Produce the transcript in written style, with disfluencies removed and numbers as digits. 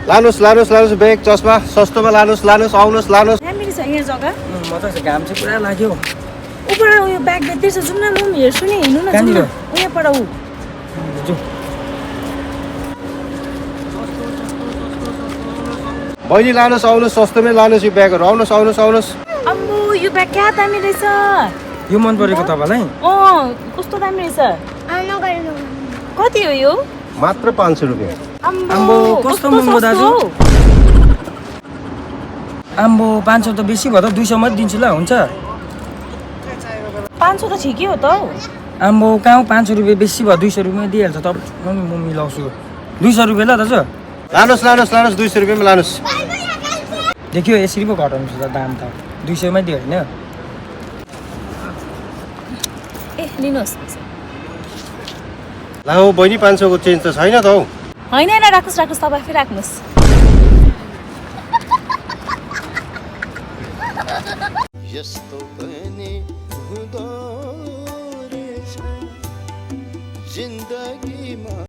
लानुहोस् लानुहोस् लानुहोस् ब्याग चस्मा सस्तोमा लानुहोस् लानुहोस् आउनुहोस् लानुहोस्। राम्ररी छ यहाँ जग्गा। मजा छ, घाम चाहिँ पुरा लाग्यो। उपर उयो ब्याग बेच्दैछ, जाउँ न, म पनि हेर्छु नि, हिँड्नु न, जाउँ न। उयाँबाट ऊ जाउँ। बहिनी लानुहोस् आउनुहोस् सस्तोमै लानुहोस् यो ब्यागहरू आउनुहोस् आउनुहोस् आउनुहोस्। अम्बो यो ब्याग क्या दामी रहेछ। यो मन परेको तपाईँलाई? कस्तो दामी रहेछ। कति हो यो? मात्र 500 रुपियाँ। आम्बो कस्तो महँगो दाजु। आम्बो 500 त बेसी भयो त, 200 मात्रै दिन्छु ल, हुन्छ? 500 त ठिकै हो त हौ। आम्बो कहाँ 500 रुपियाँ बेसी भयो, 200 रुपियाँ दिइहाल्छ त, म मिलाउँछु। 200 रुपियाँ ल दाजु। लानुहोस् लानुहोस् लानुहोस् 200 रुपियाँमा लानुहोस्। देखियो यसरी पो घटाउनु छ त दाम त, 200 मै दियो होइन? लिनुहोस्। ला हो बहिनी 500 को चेन्ज त छैन त हौ। होइन राख्नुहोस् राख्नुहोस्, तपाईँ आफै राख्नुहोस्। यस्तो पनि हुँदो रहेछ जिन्दगीमा।